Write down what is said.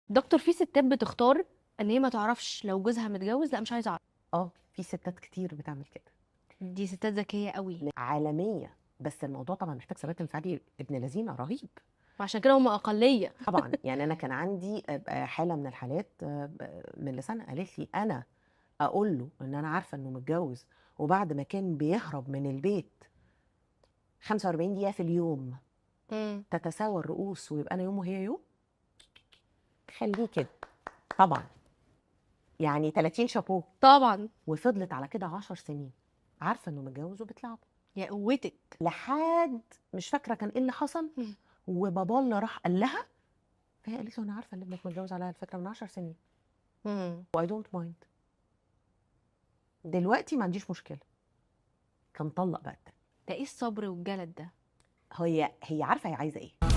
دكتور، في ستات بتختار ان هي ما تعرفش لو جوزها متجوز، لا مش عايزه اعرف. في ستات كتير بتعمل كده. دي ستات ذكية قوي. عالمية. بس الموضوع طبعا محتاج ثبات انفعالي ابن لذينه رهيب. وعشان كده هم اقلية. طبعا. يعني انا كان عندي حاله من الحالات من لسنه قالت لي انا اقول له ان انا عارفه انه متجوز، وبعد ما كان بيهرب من البيت 45 دقيقة في اليوم تتساوى الرؤوس ويبقى انا يوم وهي يوم. خليه كده طبعا، يعني 30 شابوه طبعا. وفضلت على كده 10 سنين عارفه انه متجوز وبتلعبه. يا قوتك. لحد مش فاكره كان ايه اللي حصل، وبابا اللي راح قال لها، فهي قالت له انا عارفه ان ابنك متجوز عليها الفكرة من 10 سنين و I don't mind، دلوقتي ما عنديش مشكلة. كان طلق بقى التاني. ده ايه الصبر والجلد ده؟ هي عارفه هي عايزه ايه.